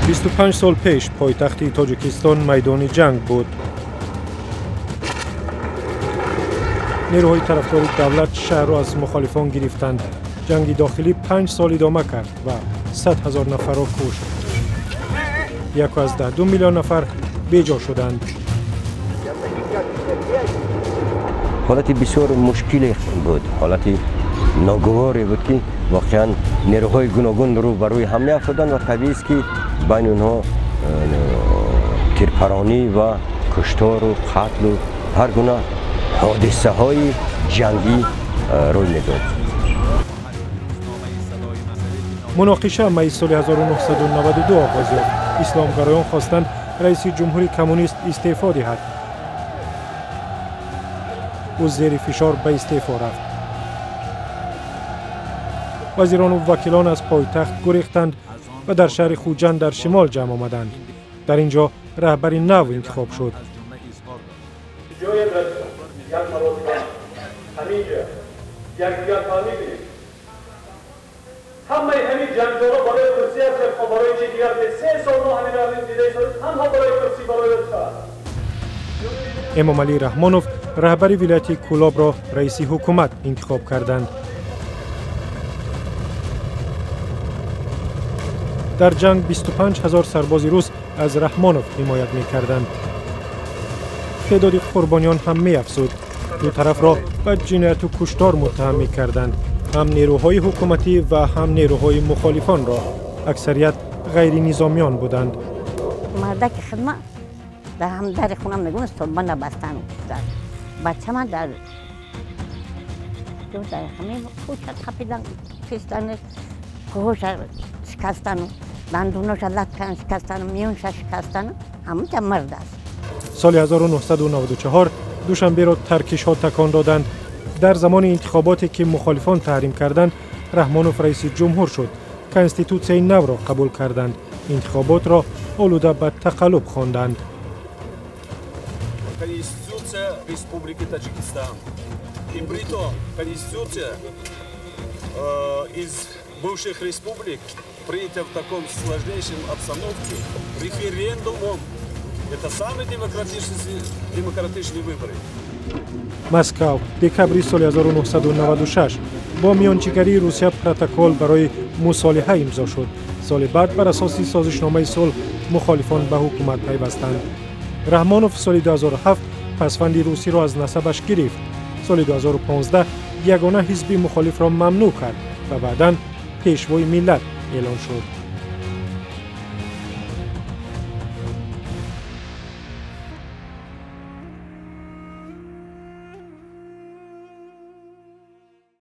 25 сол пеш пойтахти Тоҷикистон майдони ҷанг буд. Нерӯҳои тарафдори давлат шаҳрро аз мухолифон гирифтанд. Ҷанги дохилӣ 5 сол идома кард ва 100 ҳазор нафарро кушт. 1,2 миллион нафар беҷо шуданд. Ҳолати бисёр мушкиле буд, ҳолати ногуворе буд, ки воқеан нерӯҳои гуногун рӯ ба рӯи ҳам меафтоданд ва табиист, ки байни онҳо тирпаронӣ ва куштору қатлу ҳар гуна ҳодисаҳои ҷангӣ рӯй медод. Муноқиша майи соли 1992 оғоз ёфт. Исломгароён хостанд раиси ҷумҳури коммунист истеъфо диҳад. Ӯ зери фишор ба истеъфо рафт. Вазирону вакилон аз пойтахт гурехтанд ва дар шаҳри Хуҷанд дар шимол ҷамъ омаданд. Дар ин ҷо раҳбари нав интихоб шуд. Ҳамаи ҳамин ҷангҷоро барои курсӣ аст, барои чи дигар? 3 сол мо ҳамин дида танҳо барои курсӣ, барои Эмомалӣ Раҳмонов раҳбари вилояти Кӯлобро раиси ҳукумат интихоб карданд. Дар ҷанг 25 ҳазор сарбози рус аз Раҳмонов ҳимоят мекарданд. Теъдоди қурбониён ҳам меафзуд. Ду тарафро ба ҷинояту куштор муттаҳам мекарданд, ҳам нерӯҳои ҳукуматӣ ва ҳам нерӯҳои мухолифонро. Аксарият ғайринизомиён буданд. Мардаки хидма дар ҳам дари хона мегӯн столбана бастан, бачама дар ҳамин кӯча тапидан, кистану кӯҳоша шикастану дандуноша латкан шикастану миёнша шикастану ҳамунҷа мард аст. Соли 1994 Душанберо таркишҳо такон доданд. Дар замони интихоботе ки мухолифон таҳрим карданд, Раҳмонов раиси ҷумҳур шуд. Конститутсияи навро қабул карданд. Интихоботро олуда ба тақаллуб хонданд. Конституция Республики Таджикистан. И притом Конституция из бывших республик принята в таком сложнейшем обстановке референдумом. Это самые демократичные выборы. Москав, декабри соли 1996 бо миёнчигарии Русия протокол барои мусолиҳа имзо шуд. Соли баъд бар асоси созишномаи сулҳ мухолифон ба ҳукумат пайвастанд. Раҳмонов соли 2007 пасванди русиро аз насабаш гирифт. Соли 2015 ягона ҳизби мухолифро мамнӯъ кард ва баъдан пешвои миллат эълон шуд.